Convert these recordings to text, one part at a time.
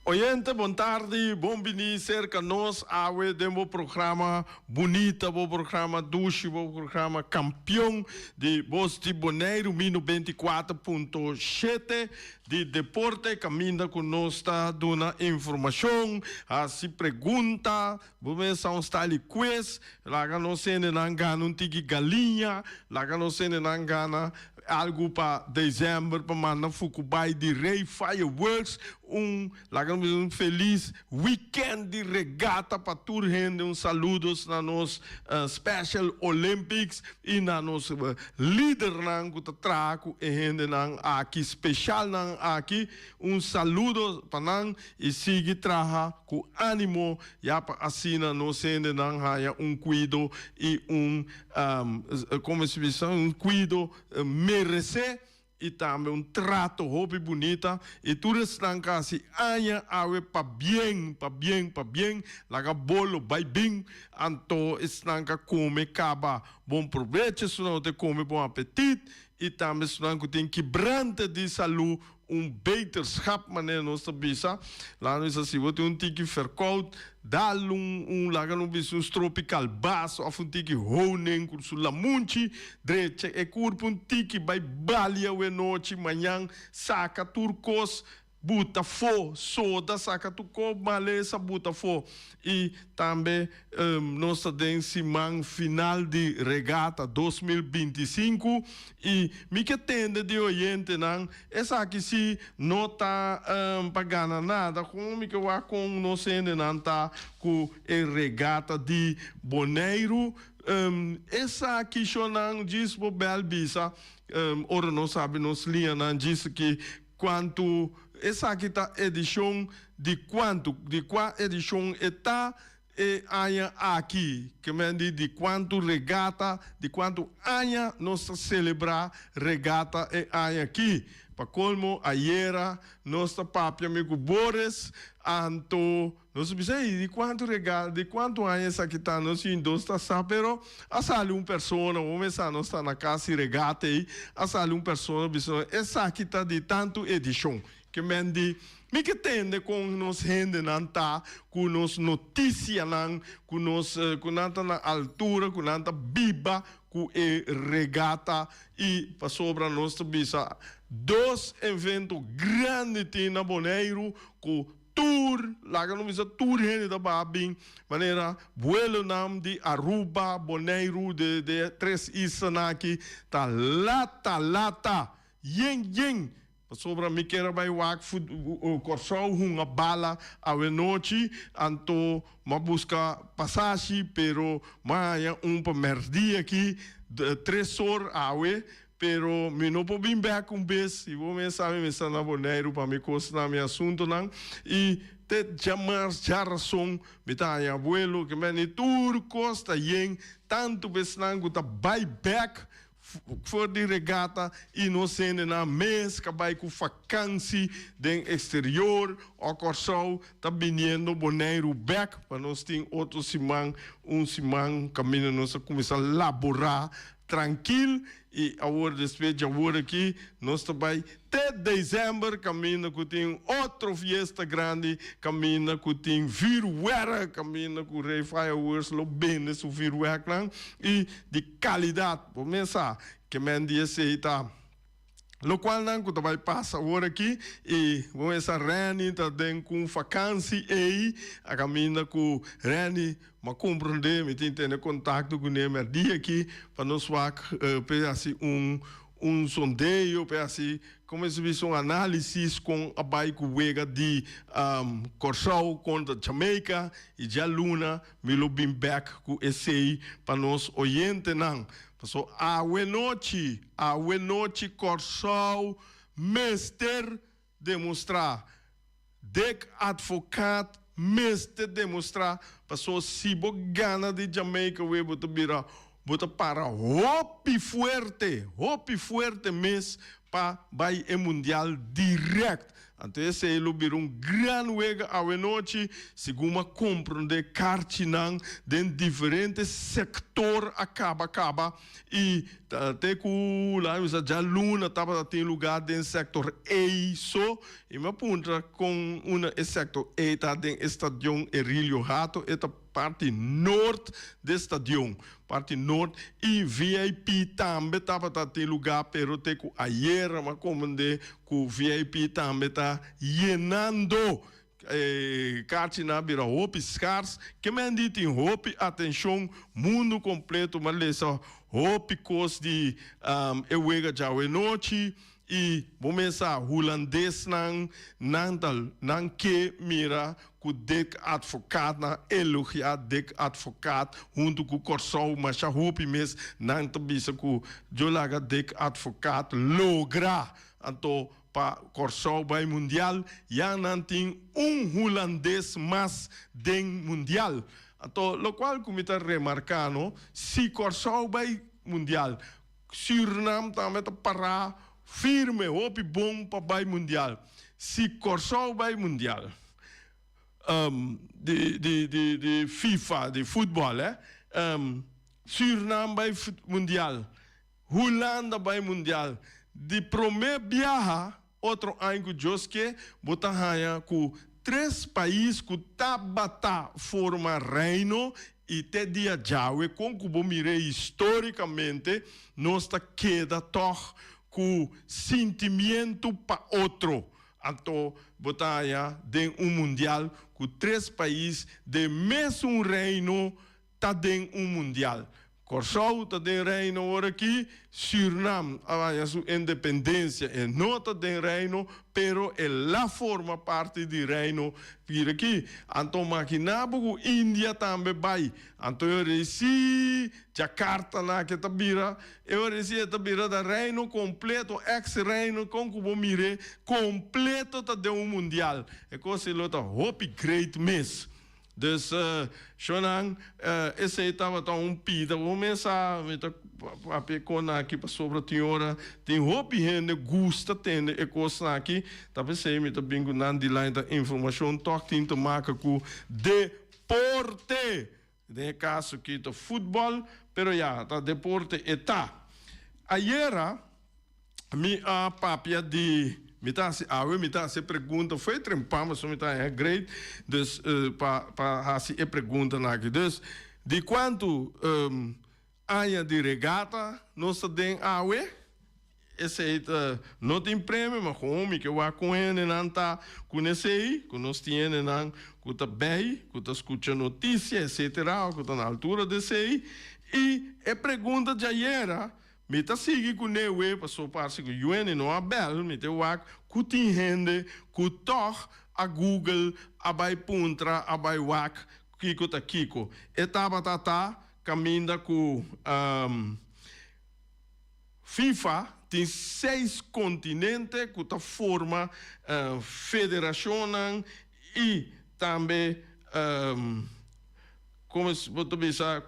Oyente, bon tardi, bon bini cerca nos awe den bo programa bunita, bo programa dushi, bo programa campeon di Bos di Boneiru, mi 94.7 di Deporte, caminda cu nos ta duna informacion, haci pregunta, bo mes sa un style quiz, laga nos hendenan gana un tiki galiña, laga nos hendenan gana algu pa december pa manda fuku bai di Rey Fireworks, un laga nos bisa un feliz weekend di regata pa tur hende. Un saludos na nos Special Olympics y na nos lidernan ku ta traha ku e hendenan aki specialnan aki. Un saludo pa nan y sigui traha ku animo ya pa asina nos hendenan haya un cuido y un como se bisa, un cuido merece y tambe un trato hopi bunita. Y tur esnan casi aña awe, pabien, pabien, pabien. Laga bolo bai bin. Anto esnan ka come caba, bon probecho. Esnan te come, bon apetit. Y tambe esnan ku tin quebrante di salud, un beterschap, manera nos ta bisa. Laga nos bisa, si bo tin un tiki verkoud, dal un, laga nos bisa, un stropi kalbas of un tiki honing ku su lamunchi, drecha e kurpo un tiki, bai balia awe nochi, mañan saka tur kos buta fo, soda, saka tur kos malesa buta fo. Y tambe nos ta den siman final di regata 2025 y mi ke tende di oyentenan. Esaki si no ta pa gana nada, kon mi ke wak kon nos hendenan ta ku e regata di Boneiru. Esaki shonan, djis bo bel bisa ora nos sabi nos liñanan djis ki kuantu esaki ta edishon di kuantu, di kua edishon e ta e aña aki, ke men di kuantu regata, di kuantu aña nos ta selebrá regata e aña aki. Pa kolmo, ayera nos ta papia mi ku Boris, anto nos bisa: "Ei, di kuantu regata, di kuantu aña esaki ta?" Nos tin dos ta sa, pero a sali un persona, bo mesa nos ta na kas di regata ei, a sali un persona bisa esaki ta di tantu edishon. Ke men di, mi ke tende kon nos hendenan ta ku nos notisianan, ku nos ku nan ta na altura, ku nan ta biba ku e regata. I pasobra nos ta bisa dos evento grandi tin na Boneiru ku tur, laga nos bisa, tur hende ta baha bin, manera vuelonan di Aruba, Boneiru, de tres islanan aki ta lata lata, yen yen. Pasobra mi kier a bai wak Kòrsou hunga bala awe nochi, anto m'a buska pasashi, pero m'a haña un pa mèrdia aki, 3 or awe, pero mi no por bin bèk un bes. Si bo mes sa, mi mester na Boneiru pa mi kosnan, mi asuntunan, i te djamars, djarason mi ta haña vuelo. Ke men di tur kos ta yen, tantu besnan ku ta bai bèk for di regata i nos hendenan mes ka bai ku vakansi den eksterior o Kòrsou ta biniendo Boneiru bèk pa nos tin otro siman, un siman kaminda nos a kuminsá laborá trankil. I awor, despues di awor aki, nos ta bai te desèmber, kaminda ku tin otro fiesta grandi, kaminda ku tin vuurwerk, kaminda ku Rey Fireworks lo bende su vuurwerknan i di kalidat. Bo mes sa ke men di esei ta lokualnan ku ta bai pasa awor aki. I bo mes sa Renny ta den ku un vakansi ei, a kaminda ku Renny m'a komprondé mi tin tene kontakto kuné mèrdia aki pa nos wak pe hasi un sondeo, pe hasi, komo se bisa, un análisis kon a bai ku wega di Kòrsou kontra Jamaica. I djaluna mi lo bin bèk ku esei pa nos oyentenan. Paso awe nochi, awe nochi Kòrsou mester demostrá. Dick Advocaat mester demostrá, paso si bo gana di Jamaica we, bo ta bira, bo ta para hopi fuerte, hopi fuerte mes pa bai e mundial direct. Anto esei lo bira un gran wega awenochi, segun m'a komprondé karchinan den diferente sektor a kaba kaba i te ku laga mi bisa djaluna tabata tin lugá den sektor A so i mi a puntra kon una e sektor A ta den e stadion Erilio Hato e ta Parti nort de stadion, parti nort y VIP tambe tabata tin lugar pero te cu ayera m'a comprende cu VIP tambe ta yenando. E kaarchinan a bira hopi scars. Ke men di tin hopi atencion mundo completo m'a lesa hopi cos di e wega djawe nochi. I bo mes sa, hulandesnan nan ta nan ke mira ku Dick Advocaat, nan elogiá Dick Advocaat huntu ku Kòrsou masha hopi mes nan ta bisa ku djo laga Dick Advocaat logra anto pa Kòrsou bai mundial, ya nan tin un hulandes mas den mundial. Anto lokual ku mi ta remarká no, si Kòrsou bai mundial, Surinam tambe ta pará firme, hopi bon pa bai mundial. Si Kòrsou bai mundial di di di di FIFA, di futbòl eh, Surinam bai mundial, Hulanda bai mundial, di promé biaha otro aña ku Dios ke, bo ta haña ku tres pais ku tabata forma reino i te dia djawe kon ku bo mir'é histórikamente nos ta keda tòg ku sintimientu pa otro. Anto bo ta haña den un mundial ku tres pais den mesun reino ta den un mundial. Kòrsou ta den Reino ora aki, Sürnam a haña su independensia, e no ta den Reino, pero e la forma parti di Reino pira aki. Anto maginá bo ku India tambe bai. Anto e ora ei si Jakarta na ke ta bira, e ora ei si e ta bira ta Reino kompleto, ex Reino kon ku bo mir'é, kompleto ta den un mundial. E kos ei lo ta hopi great mes. Dus, shonnan, esei tabata un pida. Bo mes sa, mi ta papia e kosnan aki pasobra tin ora tin hopi hende gusta tende e kosnan aki. Ta p'esei mi ta bin ku nan dilanti informashon tòg tin te maka ku deporte. Den e kaso aki ta futbòl, pero ya, ta deporte e ta. Ayera mi a papia di, mi ta hasi awe, mi ta hasi e pregunta, fo'i trempan pasobra mi ta haña great, dus pa pa hasi e preguntanan aki. Dus, di kuantu aña di regata nos ta den awe? Esei ta, no tin premio, ma gewoon mi ke wak kon hendenan ta ku nesei, ku nos tin hendenan ku ta bei, ku ta skucha notisia, etcetera, ku ta na altura di esei. I e pregunta djayera, mi ta sigui ku newe, paso parse ku Yueni no a bèl, mi te wak ku tin hende ku tòg a google, a bai puntra, a bai wak kiko ta kiko. E tabata ta kaminda ku. FIFA tin seis kontinente ku ta forma federashonnan i tambe komo bo ta bisa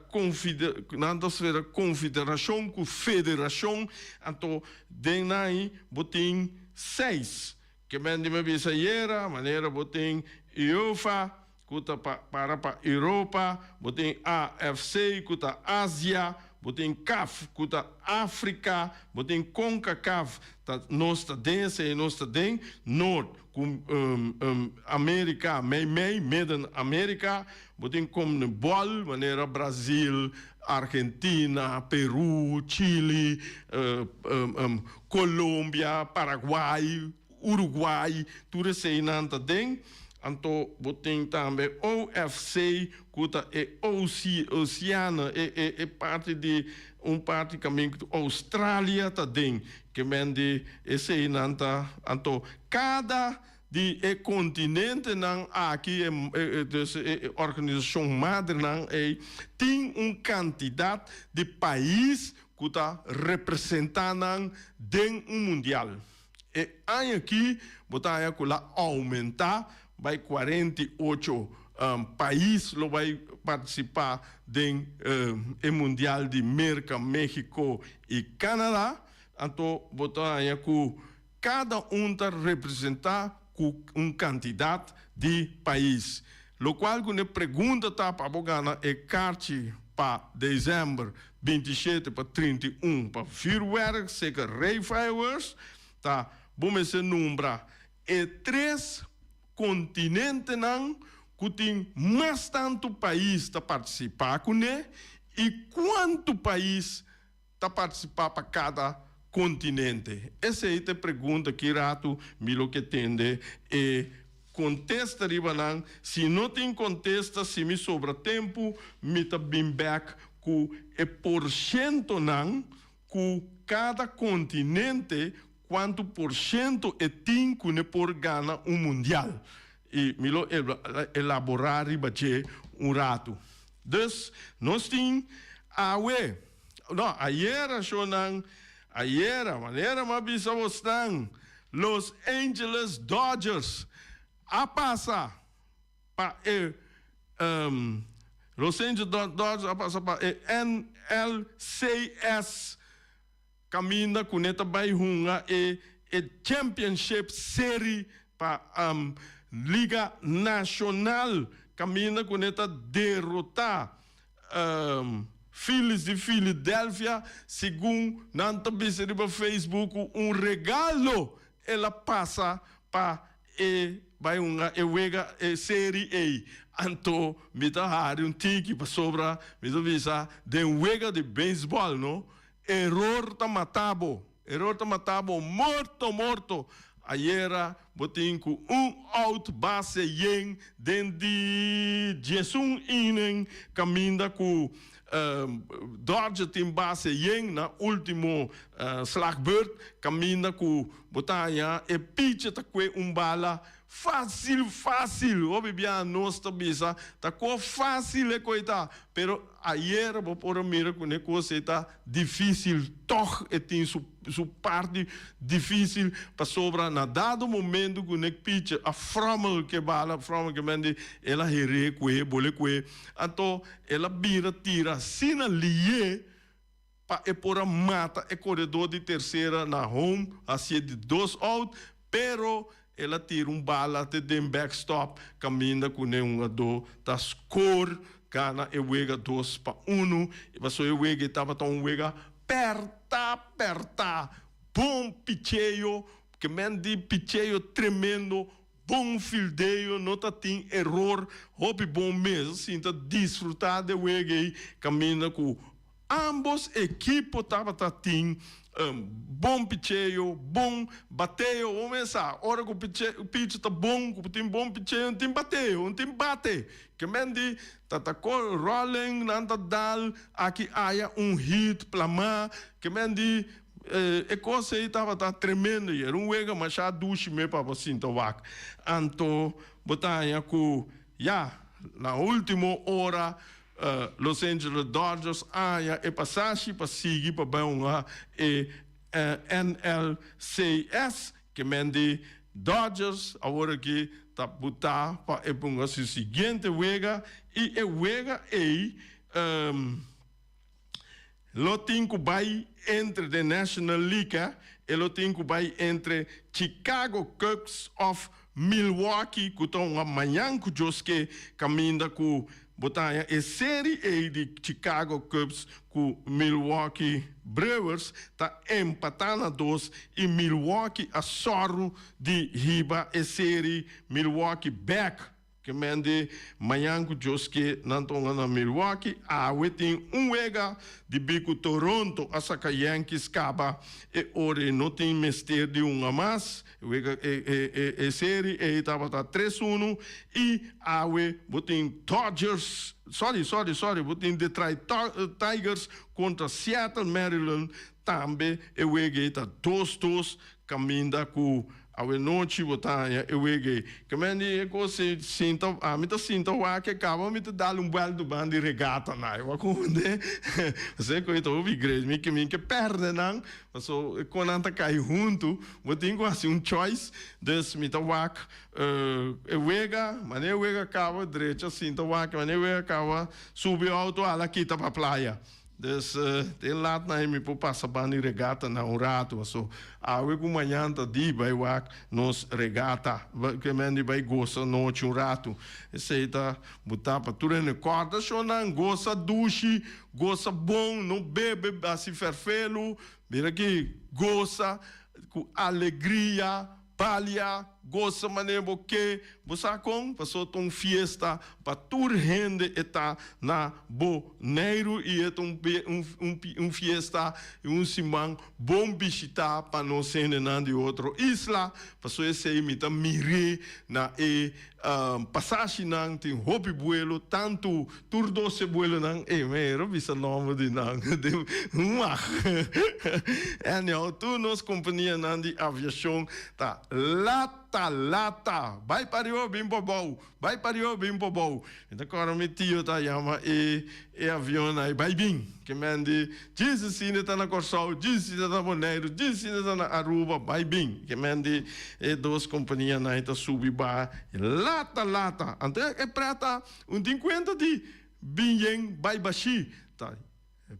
nan ta sfera konfederashon ku federashon anto den nan ei bo tin seis ke men di mi bisa ayera manera bo tin UEFA ku ta pa para pa Europa, bo tin AFC ku ta Asia, bo tin caf ku ta Afrika, bo tin Concacaf ta nos ta den esei nos ta den Noord ku Amerika mei mei, Midden Amerika, bo tin Comnebol manera Brazil, Argentina, Peru, Chili, Colombia, Paraguay. Uruguay, tur eseinan ta den. Anto bo tin tambe OFC ku ta e Oceania, e e e parti di un parti kamin ku Australia ta den. Ke men di eseinan ta anto kada di e kontinentenan aki e e dus e organisashon madrenan ei tin un kantidat di pais ku ta representá nan den un mundial. E aña aki bo ta haña ku la oumentá bai 48 pais lo bai partisipá den e mundial di Merka, México i Canada. Anto bo ta haña ku kada un ta representá. ku un kantidat di pais. Lokual ku ne pregunta ta pa bo gana e karchi pa desèmber 27 pa 31 pa vürwèrk seker Ray Fireworks ta bo mester nombra e tres kontinentenan ku tin mas tantu pais ta partisipá kuné i kuantu pais ta partisipá pa kada kontinente? Esei ta e pregunta ki ratu mi lo ke tende e kontesta riba nan. Si no tin kontesta, si mi sobra tempu, mi ta bin bèk ku e porshentonan ku kada kontinente kuantu porshento e tin ku ne por gana un mundial. I mi lo elaborá riba dje un ratu. Dus nos tin awe, no, ayera shownan, ayera, manera mi a bisa bosnan, Los Angeles Dodgers a pasa pa e Los Angeles Dodgers a pasa pa e NLCS Caminda cu ne ta bay hunga e e Championship Serie pa Liga Nacional. Caminda cu ne ta derota Phillies di Philadelphia, segun nan ta bisa riba Facebook cu un regalo el a pasa pa e bay hunga e wega e serie ey. Anto mi ta hari un tiki pasobra mi ta bisa den wega di baseball no Eror ta mata bo. Eror ta mata bo morto morto. Ayera bo tin ku un out base yen den di 11 inning kaminda ku Dodger tin base yen na ultimo slagbeurt kaminda ku bo ta haña e pitcher ta kue un bala Fácil, fácil! Hopi bia nos ta bisa, ta ko fácil e koe ta, pero ayera bo por a mira ku ne kos ei ta difícil tòg, e tin su su parti difícil, pasobra na dado momento ku ne pitcher a frommel ke bala, frommel ke men di el a heré kue, bole kue, anto el a bira tira asina lié pa e por a mata e koredó di tersera na home, hasié di dos out, pero el a tira un bala te den backstop kaminda ku ne hungadó ta skor gana e wega 2-1, i pasobra e wega ei tabata un wega pèrtá pèrtá, bon picheo, ke men di picheo tremendo, Bon fildeo, no ta tin eror, hopi bon mes sinta disfruta de wega ei caminda cu ambos ekipo tabata tin bon picheo, bon bateo, bo mes sa ora cu piche ta bon, cu tin bon picheo tin bateo, tin bate, ke men di ta ta rolling nan ta dal aki aya un hit plama, ke men di E kos ei tabata tremendo i era un wega masha dushi me pa bo sinta wak. Anto bo ta haña ku ya na ultimo ora Los Angeles Dodgers a haña e pasashi pa sigui pa bai hunga e NLCS ke men di Dodgers awor aki ta butá pa e hunga su siguiente wega i e wega ei Lo tin cu bay entre den National League, e lo tin cu bay entre Chicago Cubs of Milwaukee cu ta hunga mañan cu Joske caminda cu bo ta haña e serie ey di Chicago Cubs cu Milwaukee Brewers ta empata na dos y Milwaukee a sòru di hiba e serie Milwaukee bek. Ke men di mañan ku Dios ke nan ta hunga na Milwaukee, awe tin un wega di bi ku Toronto a saka Yankees kaba e ora ei no tin mester di hunga mas. E wega e e seri ei tabata 3-1 i awe bo tin Dodgers sorry sorry sorry bo tin Detroit Tigers kontra Seattle Maryland tambe e wega ei ta 2-2 kaminda ku Awenochi bo ta haña e wega ei. Ke men di e kos ei sinta, ami ta sinta wak e kaba mi ta dal un buelta ban di regata na e wak hunde. Pasobra e kos ei ta hopi great. Mi ke mi ke pèrdè nan, paso e konan ta kai huntu, bo tin ku hasi un choice. Dus mi ta wak e wega, manera e wega kaba drecha sinta wak, manera e wega kaba subi outo ala kita pa playa. Dus te laat na mi por pasa ban di regata na un rato. So awe ku mañan ta di bai wak nos regata. Ke men di bai gosa nochi un rato. Esei ta butá pa tur hende. Kòrda shonnan, gosa dushi, gosa bon, no bebe hasi fèrfelu. Mira aki, gosa ku alegria. Balia, gosa manera bo ke. Bo sa kon? Pasobra ta un fiesta pa tur hende e ta na Boneiru i e ta un fiesta i un siman bon bishitá pa nos hendenan di otro isla. Pasobra esei mi ta mir'é na e pasashinan tin hopi buelo, tantu tur dos e buelonan, ey mi a bisa nomber di nan, mag. Anyhow, tur nos kompanianan di aviashon ta lata lata, bai pariba bin pabou, bai pariba bin pabou. Mi ta kòrda mi tio ta yama e e avion ai bai bin, ke men di djis asina ta na Kòrsou, djis asina ta na Boneiru, djis asina ta na Aruba, bai bin. Ke men di e dos kompanianan ai ta subi baha lata lata. Anto e prèt Un tin kuenta di bin yen bai bashí ta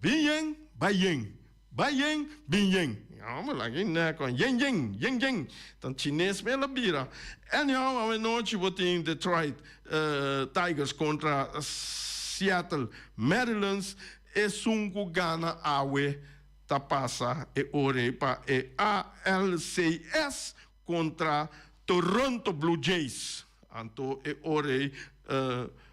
bin yen bai yen bai yen bin yen homber laga e nèkon yen yen yen yen ta chines mel a bira anyhow awe nochi bo tin Detroit Tigers kontra Seattle Marylands esun ku gana awe ta pasa e ora ei pa e ALCS kontra Toronto Blue Jays. Anto e ora ei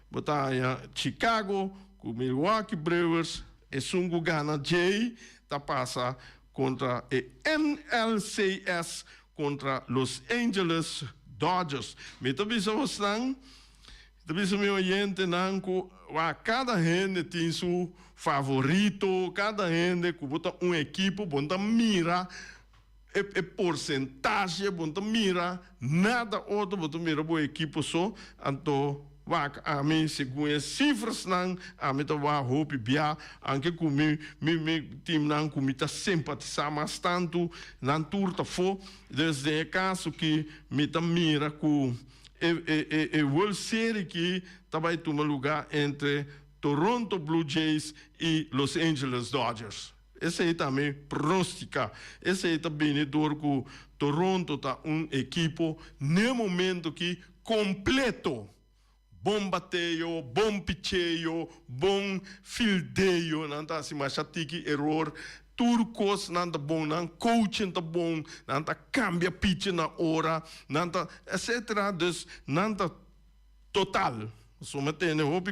bo ta haña Chicago ku Milwaukee Brewers, esun ku gana djei ta pasa kontra e NLCS kontra Los Angeles Dodgers. Mi ta bisa bosnan, mi ta bisa mi oyentenan ku wak kada hende tin su favorito, kada hende ku bo ta un ekipo bo no ta mira E porcentahe bo no ta mira nada otro, bo ta mira bo ekipo so, anto wak ami segun e cifrasnan ami ta wak hopi bia, anke ku mi mi mi teamnan ku mi ta simpatisa mas tantu nan tur ta fo, dus den e kaso ki mi ta mira ku e e e World Serie ki ta bai tuma luga entre Toronto Blue Jays i Los Angeles Dodgers. Esei ta mi pronostica. Esei ta bini dor cu Toronto ta un ekipo n'e momento ki completo. Bon bateo, bon picheo, bon fildeo, nan ta haci masha tiki eror. Tur cos nan ta bon, nan coaching ta bon, nan ta cambia piche na ora, nan ta etcetera. Dus nan ta. Total, pasobra mi a tende hopi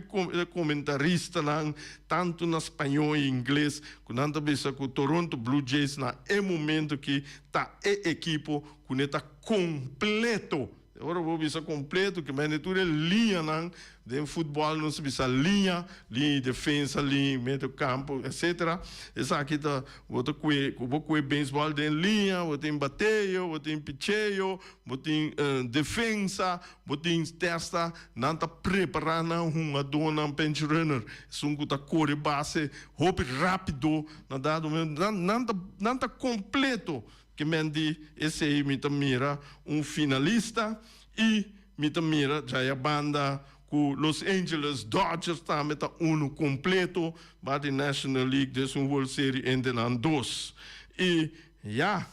komentaristanan, tantu na spañó i ingles, ku nan ta bisa ku Toronto Blue Jays na e momento aki ta e ekipo ku ne ta kompleto. Ora bo bisa kompleto, ke mende tur e liñanan, den futbòl nos ta bisa liña, liña di defensa, liña di medio kampo, etsetera. Esaki ta, bo ta kue, ku bo kue beisbòl den liña, bo tin bateo, bo tin picheo, bo tin defensa, Bo tin testa, nan ta prepará nan hungadónan bench runner, esun ku ta kore base hopi rápido na dado momento. Nan nan ta nan ta kompleto. Ke men di esei mi ta mira un finalista i mi ta mira djaya banda ku Los Angeles Dodgers tambe ta unu kompleto ba di National League des un World Series entre nan dos. I ya.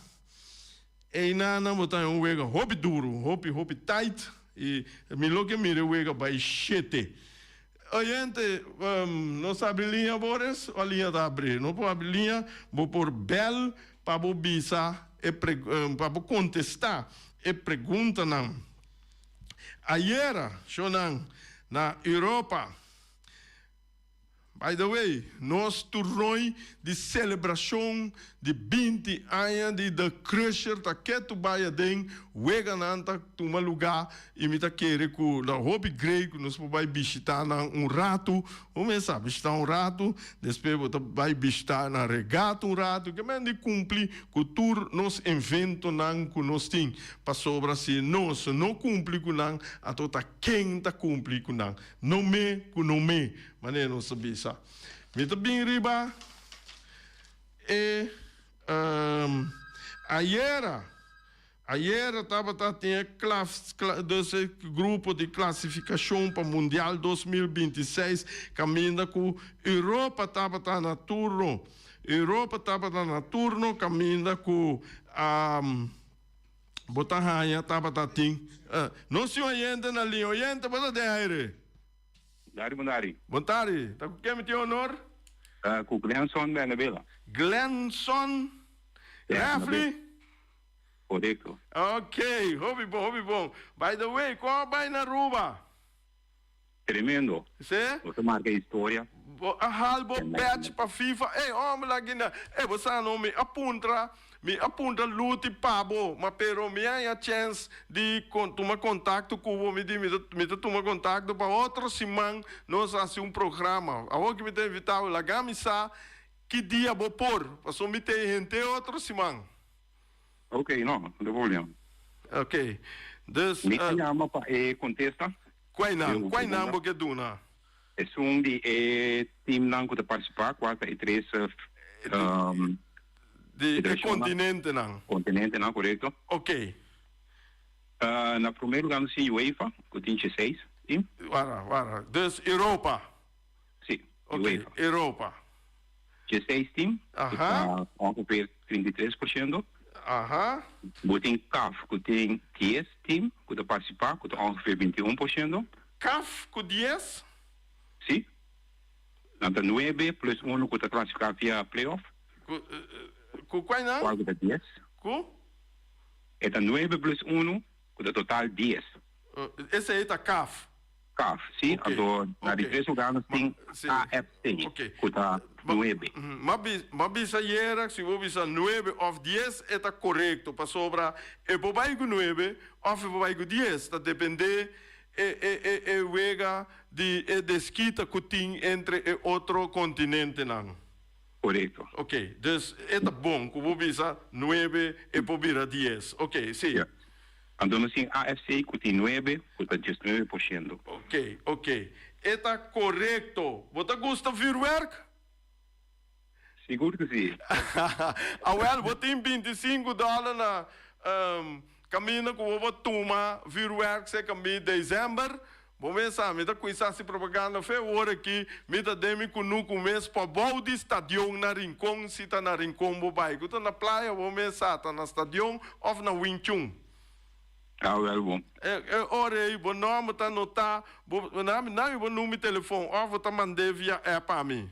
Einan nan bo ta un wega hopi duru, hopi hopi tight y mi lo ke mira e wega bay shete. Oyente, nos ta abri liña Boris o liña ta abri? No por abri liña, bo por bel pa bo bisa e pa bo contesta e preguntanan. Ayera, shonan, na Europa. By the way, nos turnooi di celebracion di 20 aña di The Crusher ta ketu bai aden, weganan ta tuma luga y mi ta kere cu ta hopi great cu nos por bai bishita nan un ratu. Bo mes sa, bishita un ratu, despues bo ta bai bishita nan regato un ratu, ke men di cumpli cu tur nos eventonan cu nos tin, pasobra si nos no cumpli cu nan, anto ta ken ta cumpli cu nan? No me ku no me, manera nos ta bisa. Mi ta bin riba e ayera. Ayera tabata tin e klaf, dus e grupo di klasifikashon pa Mundial 2026 kaminda ku Europa tabata na turno. Europa tabata na turno kaminda ku bo ta haña tabata tin. Nos tin oyente na liña. Oyente, bo ta den aire. Dari, bon dari. Bon tari. Ta ku ken mi tin honor? Ku Glenson Bernabela. Glenson Refli? Korekto. Ok, hopi bon, hopi bon. By the way, kon a bai na Aruba? Tremendo. Si? Bo ta marka historia. Bo a hal bo badge pa FIFA? Ey, homber la guinda. Ey, bo sa no, mi a puntra, mi a puntra Luti pa bo, ma pero mi a haña chens di tuma kontakto ku bo. Mi di mi ta, mi ta tuma kontakto pa otro siman nos hasi un programa. Awor ki mi ta invita bo, laga mi sa ki dia bo por, pasobra mi ta henter otro siman. Ok, no, no tin problema. Ok, dus. Mi a yama pa e kontesta. Kuai nan? Kuai nan bo ke duna? Esun di e teamnan ku ta partisipá, kua ta e tres Di e kontinentenan. Kontinentenan, korekto. Ok. Na promé lugá nos tin UEFA, ku tin dieseis team. Wara, wara. Dus Europa. Sí, Ok, UEFA. Europa. Dieseis team, ku ta ongeveer 33%. Bo tin CAF ku tin dies team ku ta partisipá, ku ta ongeveer 21%. CAF ku dies? Sí. Nan ta nuebe plus unu ku ta klasifiká via play-off. Ku kual nan? Kual ku ta dies. Ku? E ta nuebe plus unu ku ta total dies. Esei ta CAF? CAF, sí, anto na di tres lugar nos tin AFC ku ta nuebe. Ma bisa yera si bo bisa nuebe òf dies e ta korekto pasobra e por bai ku nuebe òf e por bai ku dies ta dependé e e e wega di e deskita ku tin entre e otro kontinentenan. Korekto. Ok, dus e ta bon ku bo bisa nuebe e por bira dies. Ok, sí. Anto nos tin AFC ku tin nuebe ku ta 19%. Ok, ok. E ta korekto. Bo ta gusta vürwèrk? Sigur ku si. Awèl, bo tin 25 dòler na kaminda ku bo por tuma vürwèrk serka mi desèmber. Bo mes sa, mi ta kuinsá hasi propaganda fe ora ki mi ta den mi kunuku mes pabou di stadion na Rincon, si ta na Rincon bo bai, ku ta na playa bo mes sa, ta na stadion òf na Wing Chun. Ah wèl bon. E ora ei bo nòmber ta anotá, bo nami nami bo number di telefon òf bo ta mand'é via app pa mi.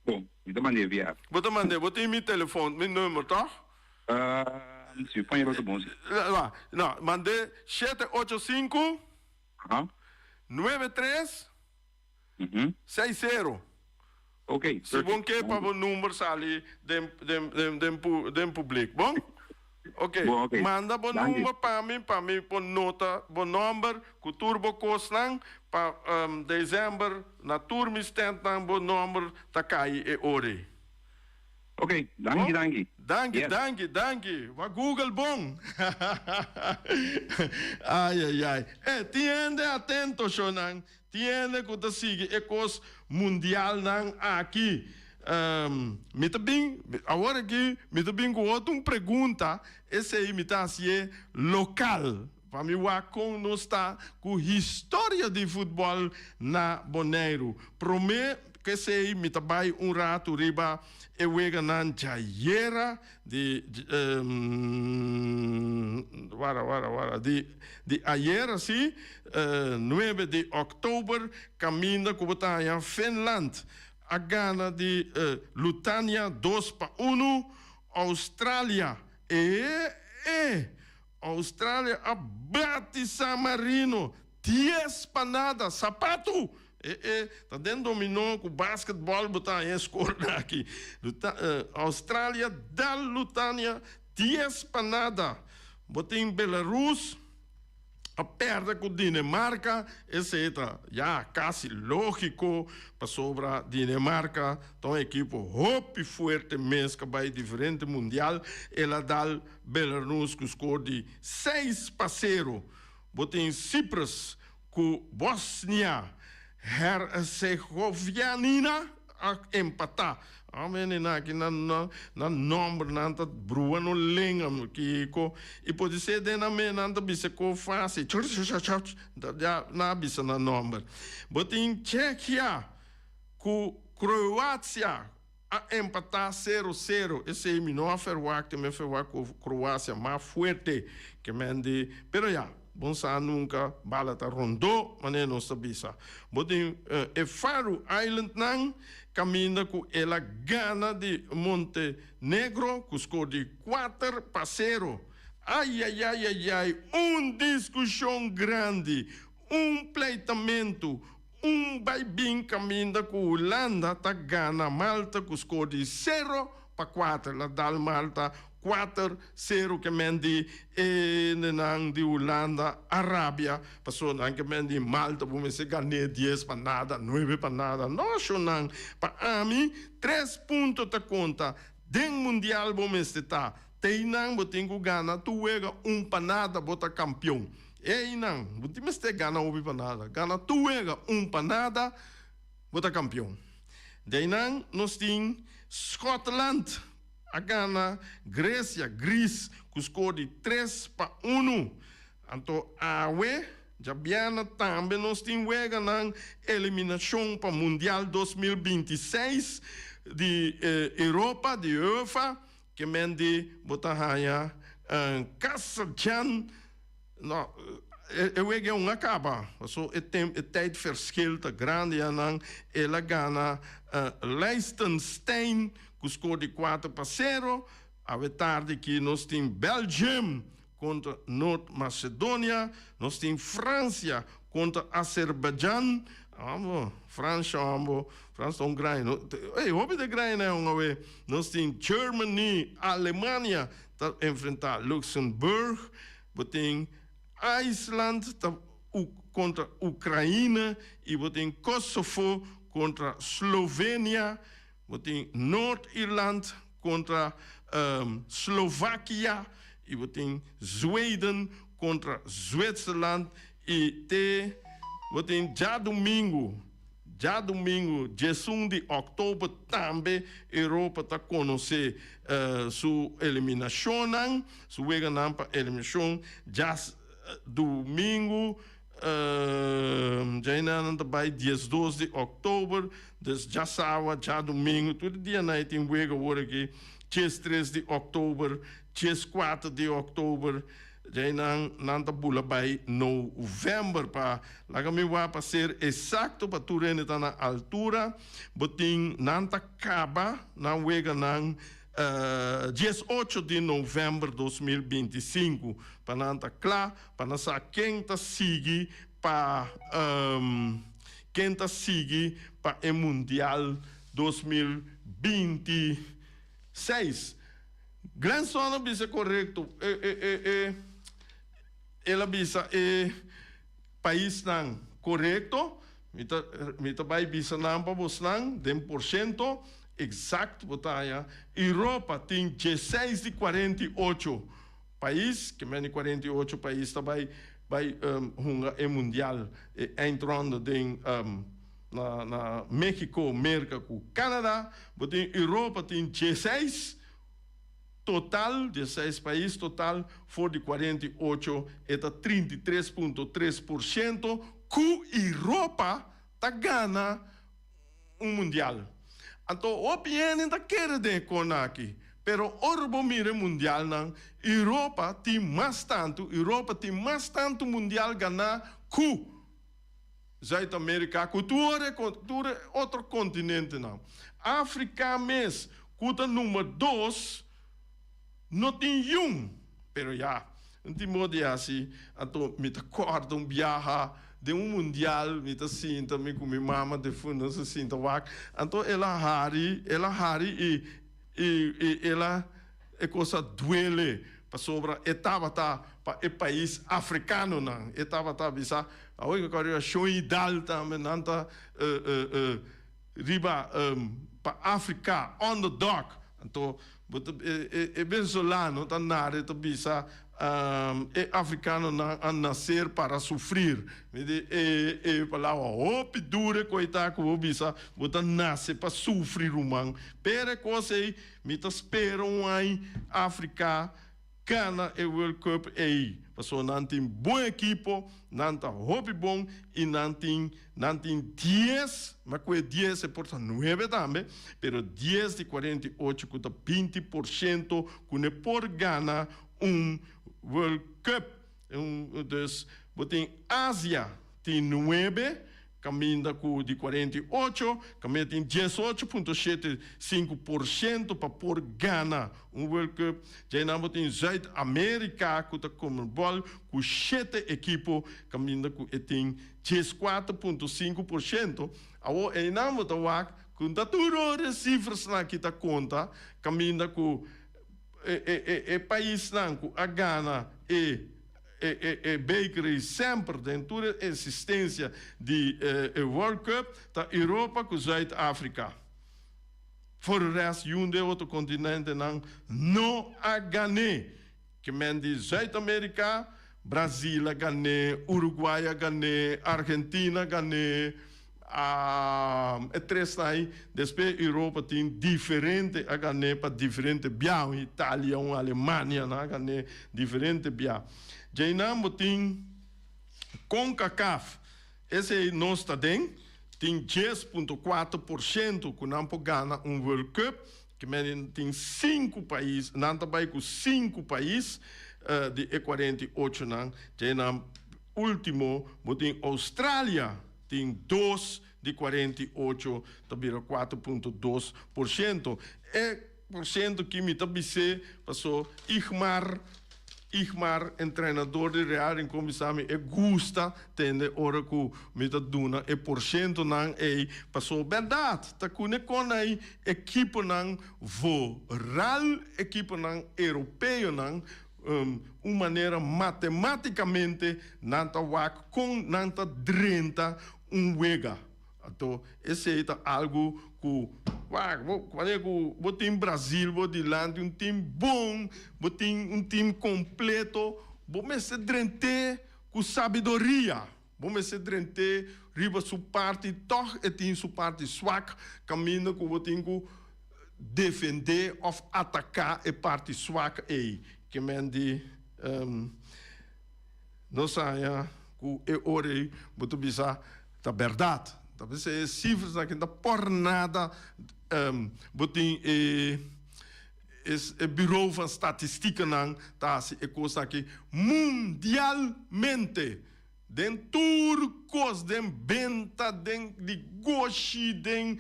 Bon, mi ta mand'é via app. Bo ta mand'é, bo tin mi telefon, mi number tòg? Si, pon e otro bon si. No, mand'é 785. Aha. 9 3 6 0. Ok, Si bon ke pa bo number sali den den den den pu den publiek. Bon? Ok. Bon, ok. Manda bo Danki. number pa mi pa mi por nota bo number ku tur bo kosnan pa december na tur mi standnan bo number ta kai e ora ei. Ok, danki, Bon? danki. Danki, Yes. danki, danki. Bo a Google bon. Ai, ai, ai. Eh, tin hende atento, shownan. Tin hende ku ta sigui e kos mundialnan aki. Mi ta bin, awor aki, mi ta bin ku otro un pregunta, esei mi ta hasié lokal, pa mi wak kon nos ta ku historia di futbòl na Boneiru. Promé ku esei mi ta bai un ratu riba e weganan djayera di wara wara wara di di ayera si 9 di òktober kaminda ku bo ta haña Finland a gana di Lutania 2-1. Australia e e Australia a bati San Marino 10-0. Sapatu e e ta den dominó ku basketbòl bo ta haña e skornan aki. Australia dal Lutania 10-0. Bo tin Belarus a pèrdè ku Dinemarka, esei ta ya kasi lógiko pasobra Dinemarka ta un ekipo hopi fuerte mes ku a bai diferente mundial. El a dal Belarus ku skor di 6-0. Bo tin Cyprus ku Bosnia Herzegovianina. a empatá. Amen e nan aki nan nan nòmber nan ta brua no lenga kiko i podisé den nan me nan ta bisa ko fásil ya nan a bisa nan nòmber. Bo tin Tsjekia ku Kroasia a empatá sero sero esei mi no a ferwakte mi a ferwakt ku Kroasia mas fuerte ke men di pero ya. Bon sa nunca bala ta rondó, manera nos ta bisa. Bo tin e Faroe Islandnan caminda cu el a gana di Montenegro cu score di 4-0. Ayayayayay, un discusion grandi, un pleitamento, un bay-bin caminda cu Hulanda ta gana Malta cu score di 0-4. El a dal Malta 4-0 ke men di e nenan di Hulanda a rabia pasobra nan ke men di Malta bo mester gané dies pa nada, nuebe pa nada. No shonnan, pa ami tres punto ta konta. Den mundial bo mester ta. Teinan bo tin ku gana tur wega un pa nada bo ta kampion. Einan bo tin mester gana hopi pa nada. Gana tur wega un pa nada bo ta kampion. Deinan nos tin Scotland. A gana Grecia, Greece, ku skor di 3-1. Anto awe djabièrnè tambe nos tin weganan eliminashon pa Mundial 2026 di Europa, di UEFA, ke men di bo ta haña Kazakhstan. No, e wega un a kaba, paso e tem e tijdverschil ta grandi ya nan. El a gana Liechtenstein ku skor di 4-0. Awe tardi aki nos tin Belgium kontra Noord Macedonia, nos tin Francia kontra Azerbaijan. Amo, Francia amo, Francia ta un gran, no, ey, hopi ta gran nan awe. Nos tin Germany, Alemania ta enfrentá Luxemburg, bo tin IJsland ta kontra Ukraina i bo tin Kosovo kontra Slovenia, bo tin Noord Ierland kontra Slovakia i bo tin Zweden kontra Zwitserland i te bo tin djadumingu. Djadumingu 11 di òktober tambe Europa ta konosé su eliminashonnan, su weganan pa eliminashon. Djadumingu djainanan ta bai 12 di òktober, dus djasawa, djadumingu, tur e dianan e tin wega awor aki, 13 di òktober, 14 di òktober. Djainan nan ta bula bai november pa laga mi wak pa ser exacto pa tur hende ta na altura. Bo tin nan ta caba nan weganan 18 di november 2025 pa nan ta cla pa nan sa ken ta sigui pa ken ta sigui pa e mundial 2026. Glenson a bisa korekto. E e e e el a bisa e paisnan korekto. Mi ta mi ta bai bisa nan pa bosnan den porshento eksakto bo ta haña. Europa tin 16 di 48 pais, ke men di 48 pais ta bai bai hunga e mundial e eindronde den na na Mexico, Merka ku Canada. Bo tin Europa tin 16 total, 16 pais total for di 48 e ta 33.3% ku Europa ta gana un mundial. Anto hopi hende ta kere den e kon aki, pero ora bo mira e mundialnan, Europa tin mas tantu, Europa tin mas tantu mundial ganá ku Zuid-Amerika ku tur e tur e otro kontinentenan. Afrika mes ku ta number dos no tin yun. Pero ya, un tin modo di hasi. Anto mi ta kòrda un biaha den un mundial mi ta sinta mi ku mi mama defunta nos a sinta wak. Anto el a hari, el a hari i i i el a E kos a duele pasobra e tabata pa e pais afrikanonan. E tabata bisa, Awor ku riba Shon Idal tambe nan ta riba pa Afrika, underdog. Anto bo ta e e venezolano ta nare ta bisa e africanonan a nacer para sufrir. Mi di e e palabra hopi dure cu e ta cu bo bisa bo ta nace pa sufri ruman. Pero e cos ey mi ta spera un ay Africa gana e World Cup ey pasobra nan tin bon ekipo, nan ta hopi bon y nan tin Nan tin dies, ma ku e dies e por ta nuebe tambe, pero dies di 48 ku ta 20% ku ne por gana un World Cup. Dus bo tin Asia tin nuebe kaminda ku di 48, kaminda tin 18.75% pa por gana un World Cup. Djainan bo tin Zuid Amerika ku ta Conmebol ku shete ekipo kaminda ku e tin 14.5%. Awor einan bo ta wak ku ta tur ora e sifrasnan aki ta konta kaminda ku e paisnan ku a gana e e beker ei semper den tur e esistensia di e World Cup ta Europa ku Zuid Afrika. For e rest yun den otro kontinentenan no a gan'é. Ke men di Zuid Amerika, Brazil a gan'é, Uruguay a gan'é, Argentina a gan'é, e tresnan ei. Despues Europa tin diferente a gan'é pa diferente bia, un Italia, un Alemania nan a gan'é diferente bia. Djeinan bo tin Concacaf, esei nos ta den, tin 10.4% ku nan por gana un World Cup. Ke men tin sinku pais, nan ta bai ku sinku pais di e 48 nan. Dje nan ultimo bo tin Australia tin dos di 48, ta bira 4.2%. E porshento ki mi ta bis'é paso Igmar Igmar entrenador di Real Rincon bisa mi e gusta tende ora ku mi ta duna e porshentonan ei paso bèrdat ta kune kon ei ekiponan vooral ekiponan europeonan un manera matematikamente nan ta wak kon nan ta drenta un wega. Anto esei ta algu ku wak bo wanneer ku bo tin Brazil bo dilanti un tim bon, bo tin un tim kompleto, bo mester drent'é ku sabiduria, bo mester drent'é riba su parti tòg e tin su parti swak kaminda ku bo tin ku defendé òf ataká e parti swak ei. Ke men di nos haña ku e ora ei bo ta bisa Ta berdad. Ta bisa e cifras aki no ta por nada. Bo tin e e bureau van statistieknan ta haci e cos aki mundialmente. Den tur cos, den benta, den negoshi, den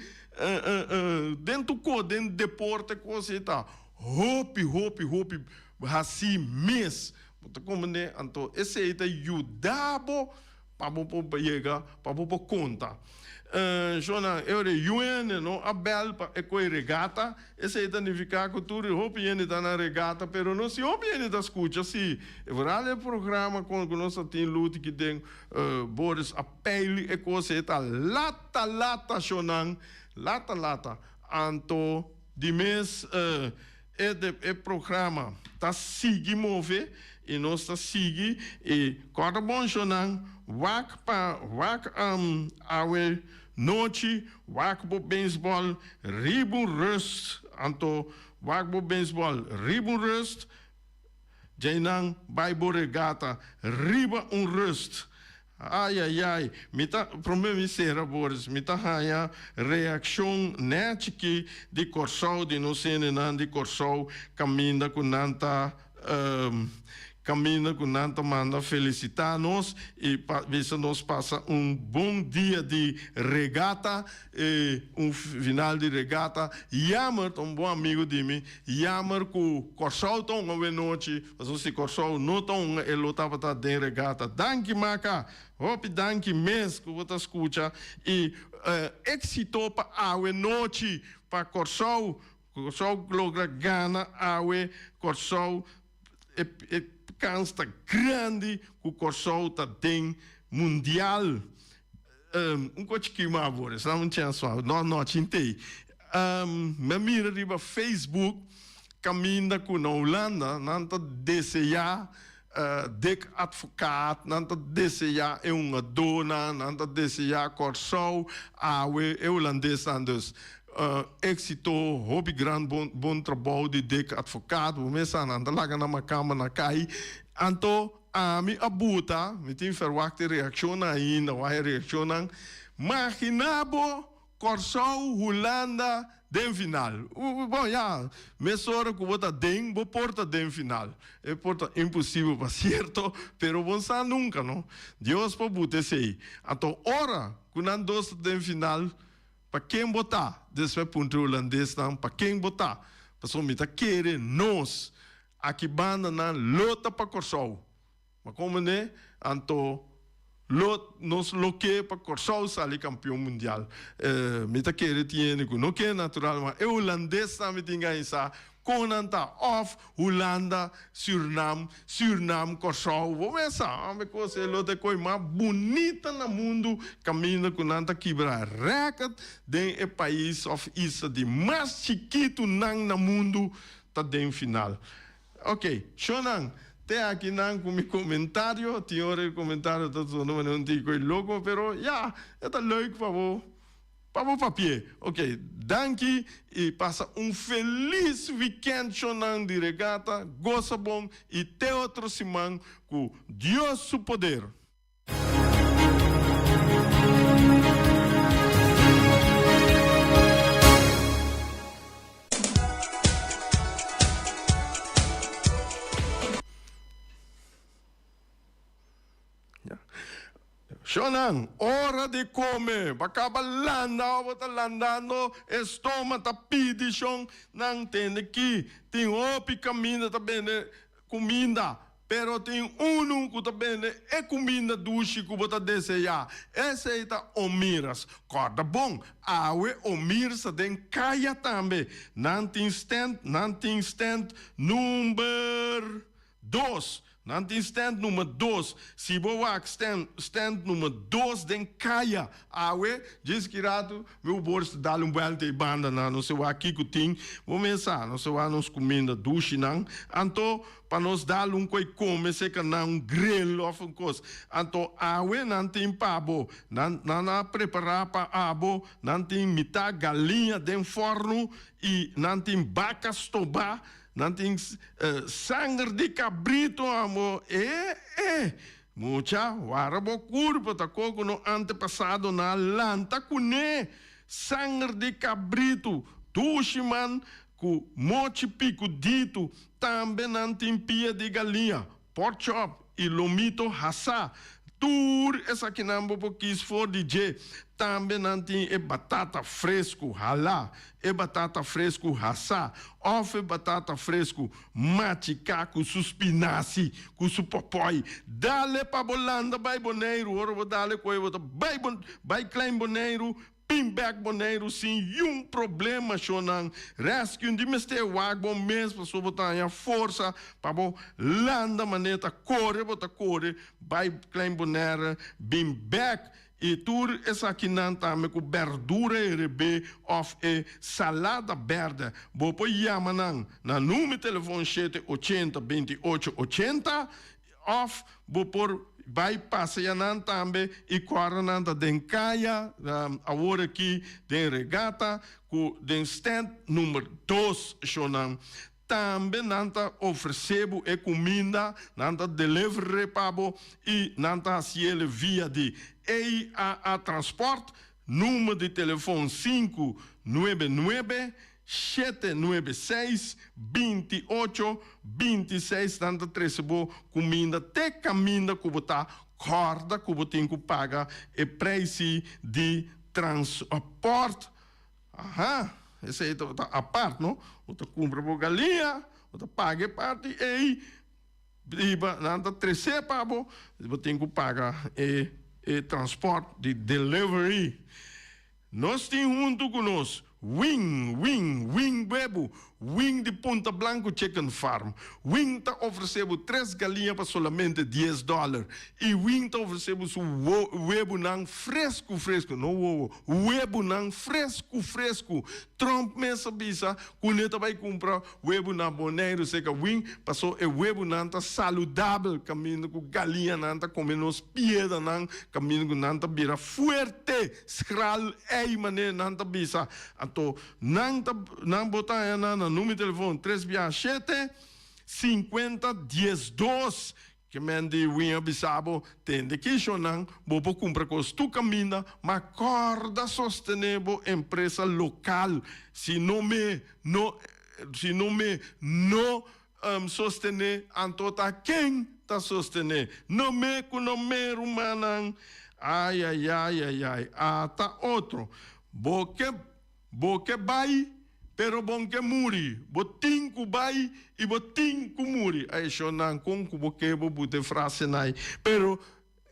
den tur cos, den deporte cos ei ta hopi hopi hopi haci mes. Bo ta comprende? Anto esey ta yuda bo. Pa bo por yega, pa bo por konta. Shonnan, e ora e UN no a bèl pa e koe regata, esei ta nifiká ku tur e hopi hende ta na regata, pero no si hopi hende ta skucha si. E vooral e programa kon ku nos ta tin luti ki den Boris a peili e kos ei ta lata lata shonnan, lata lata. Anto di mes E e programa ta sigui move y nos ta sigui y corda bon shonan wak pa wak awe nochi wak bo baseball riba un rust anto wak bo baseball riba un rust djeinan bay bo regata riba un rust. Ai ai ai, mi ta prome mi sera Boris, mi ta haña reakshon nèchi ki di Kòrsou, di nos hendenan di Kòrsou kaminda ku nan ta kaminda ku nan ta manda felisitá nos i pa bisa nos pasa un bon dia di regata, un final di regata. Jammer ta un bon amigu di mi, jammer ku Kòrsou ta un awenochi. Pasobra si Kòrsou no ta un e lo tabata den regata. Danki Maka! Hopi danki mes ku bo ta skucha i éksito pa awe nochi pa Kòrsou. Kòrsou logra gana awe. Kòrsou e kans ta grandi ku Kòrsou ta den mundial. Un kochi kima awor, esnan un chèns no no chintei. Mi a mira riba Facebook kaminda ku na Hulanda nan ta deseá Dick Advocaat, nan ta deseá e hungadónan, nan ta deseá Kòrsou, awe e hulandesnan dus. Éksito, hopi gran bon bon trabou di Dick Advocaat, bo mes sa nan ta laga nan makamba na kai. Anto ami a buta, mi tin verwagt e reakshonnan ainda, wak e reakshonnan, Maginá bo Kòrsou, Hulanda den final. Bon ya, mesora ku bo ta den, bo por ta den final. E por ta imposibel pa sierto, pero bo no sa nunka no. Dios por buta esei. Anto ora ku nan dos ta den final, pa ken bo ta? Despues puntra e hulandesnan, pa ken bo ta? Pasobra mi ta kere nos aki bandanan lo ta pa Kòrsou. Ma komo ne, anto lo nos lo ke pa Kòrsou sali kampion mundial. Mi ta kere tin hende ku no ke natural, ma e hulandesnan mi tin gana sa kon nan ta, òf Hulanda, Sürnam, Sürnam, Kòrsou, bo mes sa, hombre kos e lo ta e koi mas bunita na mundu kaminda ku nan ta kibra rèkòrt den e pais òf isla di mas chikitu nan na mundu ta den final. Ok, shownan, te aki nan ku mi komentario, tin ora e komentario ta sona manera un tiki koi loko, pero ya, e ta leuk pa bo, pa bo papi'é. Ok, danki i pasa un felis wikènt shownan di regata, gosa bon i te otro siman ku Dios su poder. Shonnan, ora di kome, bo a kaba landa o bo ta landando, e stoma ta pidi shon nan tende ki tin hopi kaminda ta bende Kuminda, pero tin unu ku ta bende e kuminda dushi ku bo ta deseá. Esei ta Omiras. Kòrda bon, awe Omirs ta den kaya tambe. Nan tin stènt, nan tin stènt number dos. Nan tin stènt number dos. Si bo wak stènt, stènt number dos den kaya awe, djis ki ratu Mi bors ta dal un buelta ei banda nan, nos e wak kiko tin, bo mes sa, nos e wak nos kuminda dushinan, anto pa nos dal un koi kome seka nan un grill of un kos, anto awe nan tin pa bo, nan nan a prepara pa abo, nan tin mitá galiña den fòrnu i nan tin baka stobá, nan tin sanger di kabrito amo, e e. Mucha, wara bo kurpa ta koko no antepasadonan a lanta kuné, sanger di kabritu, dushi man ku mochi pikuditu, tambe nan tin pia di galiña, pork chop i lomito hasá. Tur esakinan bo por kis for di dje. Tambe nan tin e batata fresku halá, e batata fresku hasá òf e batata fresku machiká ku su spinasi, ku su pòpòi. Dale pa bo landa bai Boneiru, ora bo dale ku e bo ta bai bai Klein Boneiru, bin bèk Boneiru sin yun problema shonnan. Rescue di mester wak bo mes pasobra bo ta haña forsa pa bo landa manera ta kore bo ta kore bai Klein Bonaire bin bèk. I tur esakinan tambe ku bèrdura herebé òf e salada bèrdè. Bo por yama nan na number telefòn shete ochenta binti ocho ochenta òf bo por bai pasea nan tambe i kòrda nan ta den kaya awor aki den Regata ku den stand number dos shownan. Tambe nan ta ofresé bo e kuminda, nan ta deliver'é pa bo i nan ta hasiel via di EAA Transport, number di telefon sinku nuebe nuebe, shete nuebe seis, binti ocho, binti seis. Nan ta trese bo kuminda te kaminda ku bo ta kòrda ku bo tin ku paga e preisi di transport. Aha, esei ta apart no, bo ta kumpra bo galiña, bo ta paga e parti ei, riba nan ta tresé pa bo, bo tin ku paga e e transport di delivery. Nos tin huntu ku nos wing, wing, wing bebu. Wing di Punta Blanco Chicken Farm. Wing ta ofresé bo tres galiña pa solamente dies dòler. I Wing ta ofresé bo su webunan fresku fresku, no wowo, webunan fresku fresku. Trump mes a bisa ku ne ta bai kumpra webu na Boneiru serka Wing paso e webunan ta saludabel kaminda ku galiñanan ta kome nos piedanan kaminda ku nan ta bira fuerte, schral ei manera nan ta bisa. Anto Nan ta nan bo ta haña nan na numero di telefon tres bia shete, sinkuenta, diesdos. Ke men di win a bisa bo, tende kisho nan bo por kumpra kos tur kaminda, ma kòrda sostené bo empresa lokal. Si no me no si no me no sostené, anto ta ken ta sostené? No me ku no me, rumannan. Ayayayayay, ata otro. Bo ke Bo ke bai, pero bon ke muri. Bo tin ku bai i bo tin ku muri. A e shonnan kon ku bo ke bo buta e frasenan ei, pero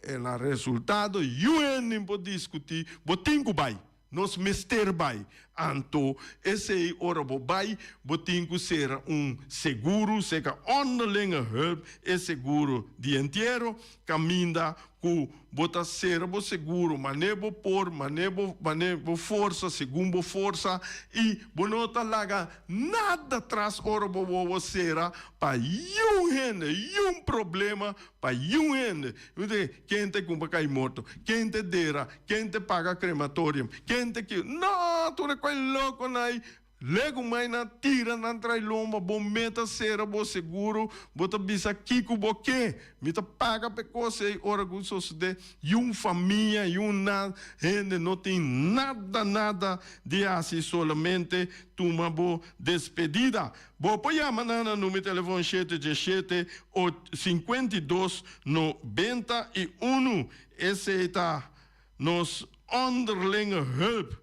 e na resultado yu hende por diskutí, bo tin ku bai. Nos mester bai. Anto esei ora bo bai, bo tin ku sera un seguro, seka onderlinge hulp, e seguro di entiero, kaminda ku bo ta sera bo seguro mane bo por, mane bo mane bo forsa, segun bo forsa, i bo no ta laga nada tras ora bo wowo sera pa yun hende, yun problema pa yun hende. Mi ta ken ta kumpra kai morto, ken ta dera, ken ta paga crematorium, ken ta ki, no, tur e koi lokonan ei. Legu mai nan tira nan trai lomba bo meta sera bo seguro bo ta bisa kico bo ke mi ta paga p'e cos ey ora cu sosode yun famia yun na hende no tin nada nada di haci solamente tuma bo despedida bo por yama nan na numero telefon shete djeshete 52 91 esey ta nos onderlinge hulp.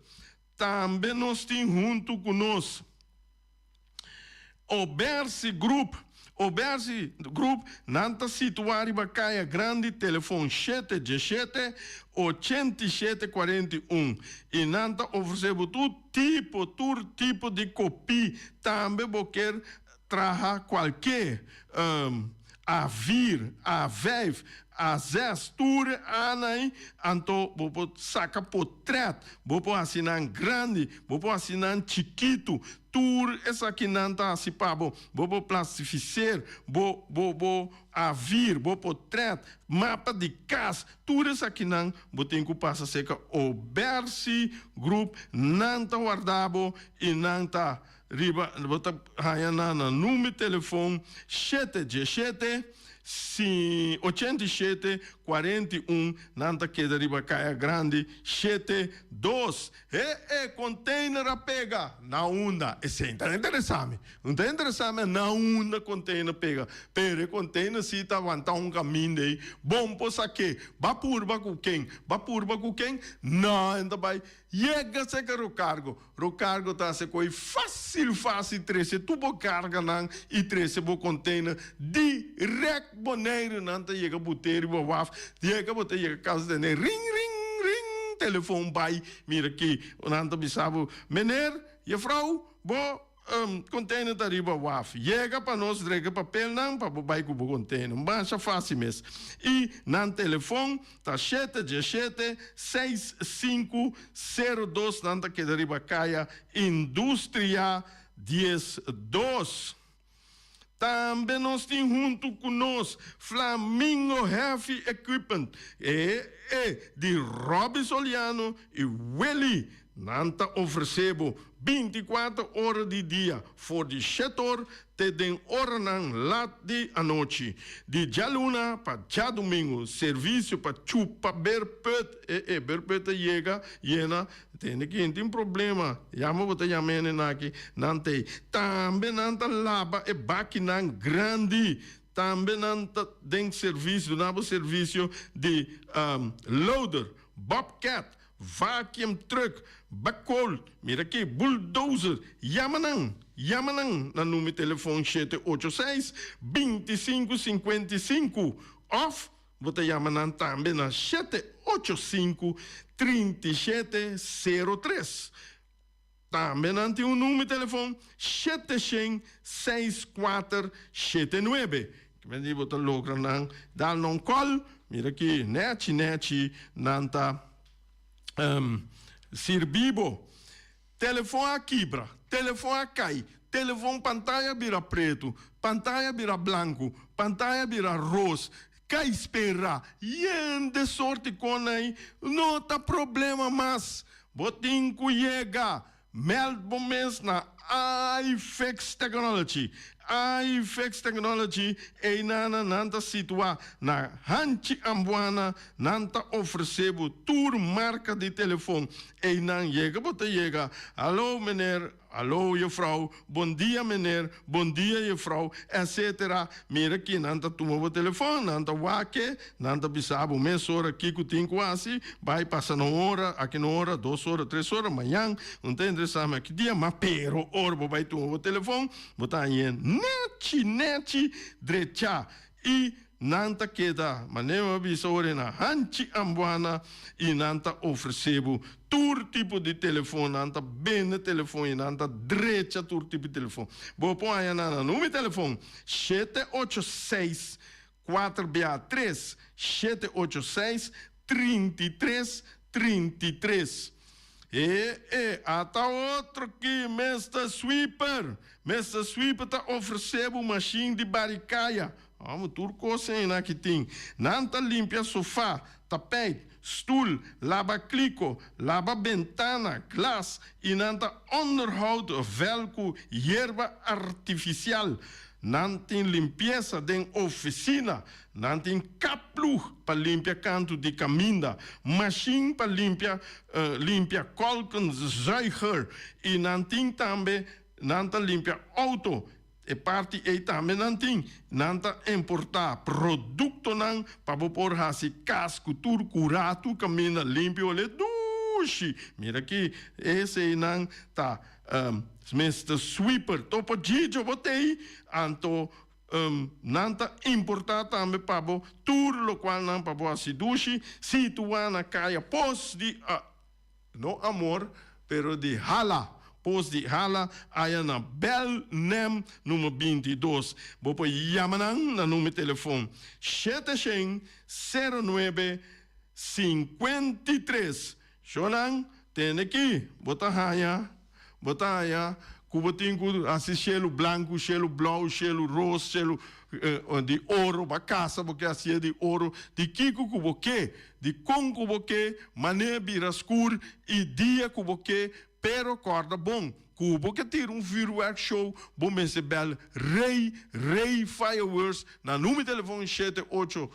Tambe nos tin huntu ku nos Obersi Group. Obersi Group nan ta situá riba Kaya Grandi, telefon shete djeshete, 87 41, i nan ta ofresé bo tur tipo, tur tipo di kopí. Tambe bo ker traha kualke A vier, A vijf, A zes, tur e Anan ei, anto bo por saka potret, bo por hasi nan grandi, bo por hasi nan chikitu, tur esakinan ta hasi pa bo, bo por plastifiseer bo bo bo A vier, bo potret, mapa di kas, tur esakinan bo tin ku pasa serka Obersi Group, nan ta warda bo i nan ta Riba bo ta haña nan na number telefon shete djeshete, 87, 41, nan ta keda riba Kaya Grandi shete dos. He e container a pega na unda? Esei ta interesa mi. No ta interesa mi na unda container pega, pero e container si ta wanta un caminda ei. Bon por sa ke? Ba purba ku ken? Ba purba ku ken? No, e ta bai yega seka Rocargo. Rocargo ta hasi koe fácil fácil trese tur bo carganan y trese bo container direct Boneiru. Nan ta yega bute riba waf, yega bo ta yega cas tene ring ring ring telefon bay mira ki nan ta bisa bo meneer, juffrouw bo container ta riba waf yega pa nos drega papelnan pa bo bay cu bo container. Masha fácil mes y nan telefon. Ta shete djeshete, seis sinku, sero dos nan ta keda riba kaya Industria 12. Tambe nos tin huntu ku nos Flamingo Heavy Equipment, e e di Robby Soliano i Willy. Nan ta ofresé bo bintikuater ora di dia for di shetor te den oranan lat di anochi. Di djaluna pa djadumingu, servisio pa chupa berput, e e berput ta yega yena, tende kin tin problema, yama bo ta yama hende naki, nan ta ei. Tambe nan ta laba e bakinan grandi, tambe nan ta den servisio, duna bo servisio di loader, bobcat, Vacuum truck, backhoe, mira aki, bulldozer, yama nan, yama nan na numero telefon shete ocho seis, 25 55 of bo ta yama nan tambe na shete ocho sinku, 37 sero tres. Tambe nan tin un numero di telefon 764 79. Kimen di bo ta logra nan dal nan call. Mira aki, nechi nechi nan ta sirbi bo. Telefon a kibra, telefon a kai, telefon pantaya bira pretu, pantaya bira blanku, pantaya bira ros, kai spera, yende sorti kon ei, no ta problema mas. Bo tin ku yega, meld bo mes na iFix Technology. iFix Technology, einan nan ta situá na Hanchi Ambuana, nan ta ofresé bo tur marka di telefon. Einan yega, bo ta yega. "Hallo meneer, hallo juffrouw, bon dia meneer, bon dia juffrouw," etc. Mira aki, nan ta tuma bo telefon, nan ta wak e, nan ta bisa bo mesora kiko tin ku hasi, bai pasa un ora, aki 1 ora, 2 ora, 3 ora, mañan, no ta interesá mi aki dia, ma pero ora bo bai tuma bo telefon, bo ta hañ'é nechi, nechi, drecha. I nan ta keda, manera bisa ora na Hanchi Ambuana i nan ta ofresé bo tur tipo di telefon, nan ta bende telefon i nan ta drecha tur tipo di telefon. Bo por haña nan na number di telefon 786 4 3 786 33 33. E, ata otro aki, Mr. Sweeper. Mr. Sweeper ta ofresé un machine di bari kaya. Vamos, tur kos aki tin. Nan ta limpia sofá, tapijt, stul, laba kliko, laba bentana, glas i nan ta onderhoud veld ku yerba artifisial. Nan tin limpiesa den ofisina, nan tin kapploeg pa limpia kantu di kaminda, machine pa limpia kolkenzuiger i nan tin tambe nan ta limpia outo. E parti ei tambe nan tin. Nan ta importá produktonan pa bo por hasi kas ku tur kurá tur kaminda limpi hole dushi. Mira aki, eseinan ta Mr. Sweeper. Topo Gigio bo t'ei, anto nan ta importá tambe pa bo tur lokual nan pa bo hasi dushi, situá na Kaya Pos di no amor, pero di Hala. Pos di Hala, aya na Belnem number 22. Bo por yama nan na number telefon 700 09 53. Shonan, tende aki, bo ta haña, bo ta haña, ku bo tin ku hasi shelu blanku, shelu blou, shelu ros, shelu di oro, ba kasa bo ke hasié di oro, di kiko ku bo ke, di kon ku bo ke, manera bira skur i dia ku bo ke, pero kòrda bon, ku bo ke tira un vuurwerk show, bo mester bel Rey, Rey Fireworks na number telefon 78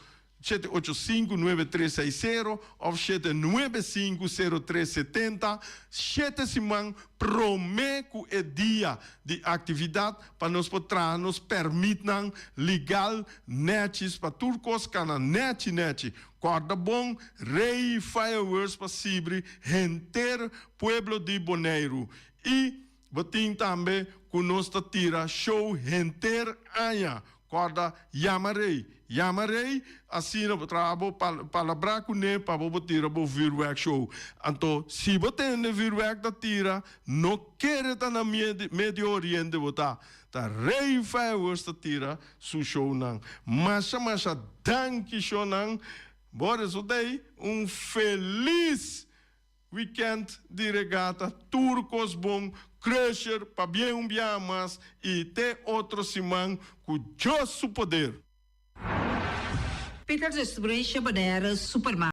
785-9360 òf 795-0370, 7 siman promé ku e dia di aktividat pa nos por traha nos pèrmitnan legal netjes pa tur kos kana nechi nechi. Kòrda bon, Rey Fireworks pa sibri henter pueblo di Boneiru. I bo tin tambe ku nos ta tira show henter aña. Kòrda, yama Rey. Yama Rey, asina bo traha bo palabrá kuné pa bo tira bo vuurwerk show. Anto, si bo tende vuurwerk ta tira, no kere ta na Medio Oriente bo ta. Ta Rey Fireworks ta tira su shownan. Masha masha danki shownan. Bo resultei un felis weekend di regata. Tur kos bon, Crusher, pabien un biaha mas i te otro siman ku Dios su poder. Peters Restaurant Bonaire Supermarket.